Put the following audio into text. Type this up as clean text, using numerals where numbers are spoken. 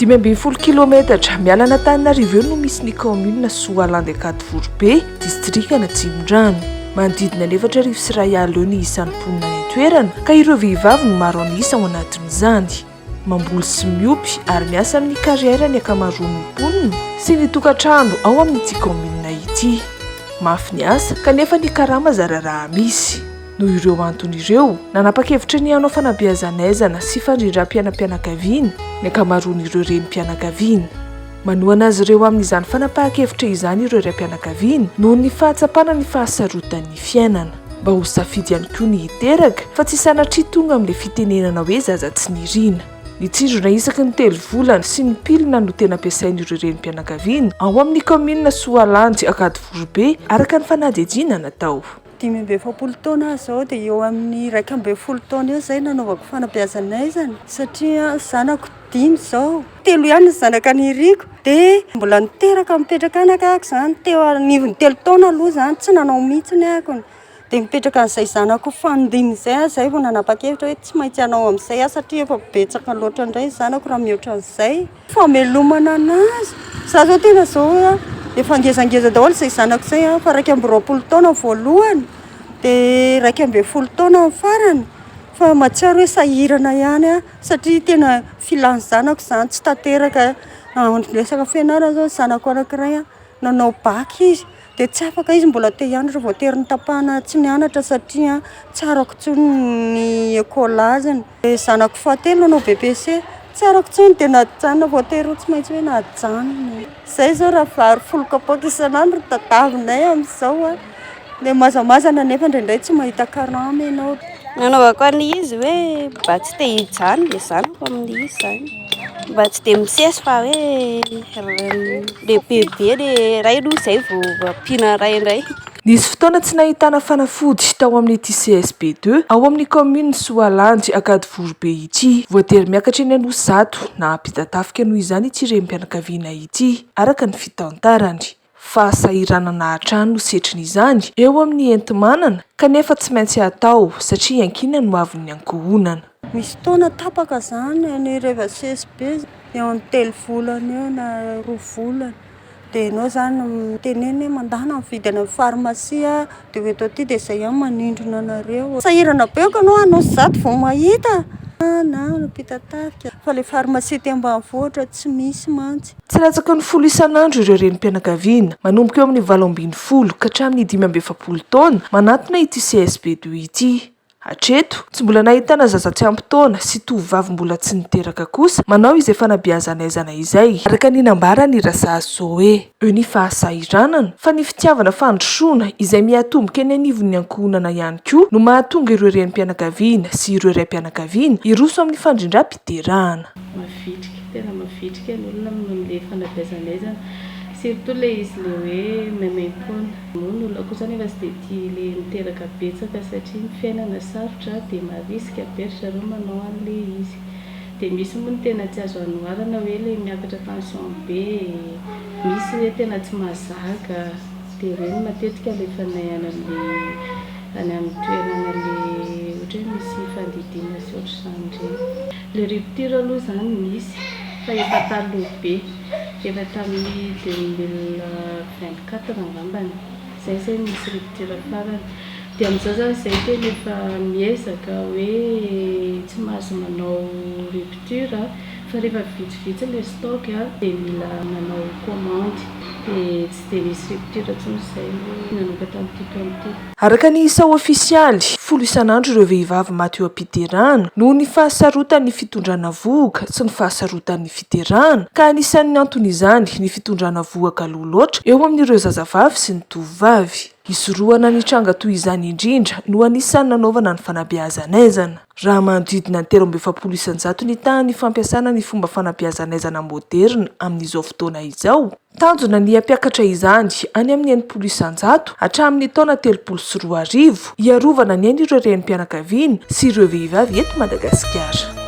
15 kilometatra miala an'Antananarivo eo no misy ny kaominina Soalandy Ankadivoribe, distrikan'Atsimondrano. Manodidina ny 4001 eo ny isan'ny mponina any an-toerana ka ireo vehivavy no maro an'isa ao anatin'izany. Mamboly sy miompy ary miasa amin'ny carrière ny ankamaroan'ny mponina sy ny tokantrano ao amin'ity kaominina ity. Mafy ny asa kanefa ny karama zara raha misy. Noho ireo antony ireo, nanapa-kevitra ny hanao fanabeazan'aizana sy fandrindram-piainam-pianakaviana ny ankamaroan'ireo renim-pianakaviana. Manohana azy ireo amin'izany fanapahan-kevitra izany ireo raim-pianakaviana noho ny fahatsapana ny fahasarotan'ny fiainana. Mba ho safidy ihany koa ny hiteraka fa tsy sanatria tonga amin'ilay fitenenana hoe zaza tsy niriana. Ny tsindrona isaky ny telo volana sy ny pilina no tena ampiasain'ireo renim-pianakaviana ao amin'ny kaominina Soalandy Ankadivoribe araka ny fanadihadiana natao. 45 taona aho izao dia eo amin'ny 11 taona eo izay nanaovako fanabeazan'aizana satria zanako dimy izao, telo ihany ny zanaka niriko dia mbola niteraka mipetraka any akako izany teo anivon'ny telo taona aloha izany tsy nanao mihitsy ahako dia mipetraka an'izay zanako fanindimy izay aho izay vao nanapa-kevitra hoe tsy maintsy hanao amin'izay aho satria efa betsaka loatra indray ny zanako raha mihoatra an'izay. Famelomana anazy. Za zao tena zao a, efa ngezangeza daholo izay zanako izay a, fa 21 taona ny voalohany, dia 11 taona ny farany, fa mahatsiaro hoe sahirana ihany aho satria tena filan'ny zanako izany tsy tanteraka, resaka fianarana zao ny zanako anankiray a, nanao bac izy dia tsy afaka izy mbola te hianatra, voatery notapahana tsy nianatra satria tsy arako intsony ny écolage-ny. Dia zanako fahatelo nanao BEPC, tsy arako intsony dia najanona, voatery ho tsy maintsy hoe najanona. Izay izao raha vary folo kapoaka isan'andro no tadiavinay amin'izao a, dia mazamazana nefa indraindray tsy mahita karama ianao. Nanaovako an'ilay izy hoe mba tsy te hijanona ilay zanako amin'ilay izy izany, mba tsy dia misesy fa hoe lehibebe ilay iray aloha izay vao ampiana iray indray. Nisy fotoana tsy nahitana fanafody tao amin'ity CSB ii ao amin'ny kaominin'i Soalandy Ankadivoribe ity. Voatery miakatra eny Anosizato na Ampitatafika noho izany ity renim-pianakaviana ity, araka ny fitantarany. Fahasahiranana hatrany no setrin'izany eo amin'ny enti-manana kanefa tsy maintsy atao satria iankinan'ny hoavin'ny ankohonana. Misy fotoana tapaka izany ny rehefa CSB eo amin'ny telo volana eo na roa volana. Dia ianao izany mitenena hoe mandàna mividy any amin'ny pharmacie dia ho eto aty dia izay ihany manindrona anareo. Sahirana be aho ianao Anosizato vao mahita na Ampitatafika fa ilay pharmacie aty ambanivohitra tsy misy mantsy. Tsy latsaky ny folo isan'andro ireo renim-pianakaviana, manomboka eo amin'ny 18 ka hatramin'ny 45 taona, manatona ity CSB ii ity. Hatreto, tsy mbola nahitana zaza tsy ampy taona sy tovovavy mbola tsy niteraka kosa manao izay fanabeazan'aizana izay, araka ny nambaran'i Razazy Zoé. Eo ny fahasahiranana, fa ny fitiavana fandrosoana izay miatomboka eny anivon'ny ankohonana ihany koa no mahatonga ireo renim-pianakaviana sy ireo raim-pianakaviana hiroso amin'ny fandrindram-piterahana. Mavitrika, tena mavitrika ny olona amin'ilay fanabeazan'aizana, surtout ilay izy ilay hoe maimaimpoana. Moa ny olona kosa anefa tsy dia tia ilay miteraka betsaka satria ny fiainana sarotra dia marisika be ry zareo manao an'ilay izy. Dia misy moa ny tena tsy azo anoharana hoe ilay miakatra tension be, misy hoe tena tsy mahazaka, dia ireny matetika alefanay any amin'ilay any amin'ny toerana ilay ohatra hoe misy fandidiana sy ohatr'izany ireny. Ilay rupture aloha izany nisy fa efa taloha be, efa tamin'ny 2024 angambany. Zay zay nisy rupture farany. Dia amin'izao zany zay tena efa miezaka hoe tsy mahazo manao rupture fa rehefa vitsivitsy ilay stock dia mila manao commande. Dia tsy dia nisy rupture intsony izay nanomboka tamin'ity taona ity. Araka ny isa ofisialy, folo isan'andro ireo vehivavy maty eo am-piterahana noho ny fahasarotan'ny fitondrana vohoka sy ny fahasarotan'ny fiterahana, ka anisan'ny anton'izany ny fitondrana vohoka aloha loatra eo amin'ireo zazavavy sy ny tovovavy. Hisorohana ny tranga toy izany indrindra no anisan'ny nanaovana ny fanabeazan'aizana. Raha manodidina ny 43% ny tahan'ny fampiasana ny fomba fanabeazan'aizana moderina amin'izao fotoana izao, tanjona ny hampiakatra izany any amin'ny 60% hatramin'ny taona 2030, hiarovana ny ain'ireo renim-pianakaviana sy ireo vehivavy eto Madagasikara.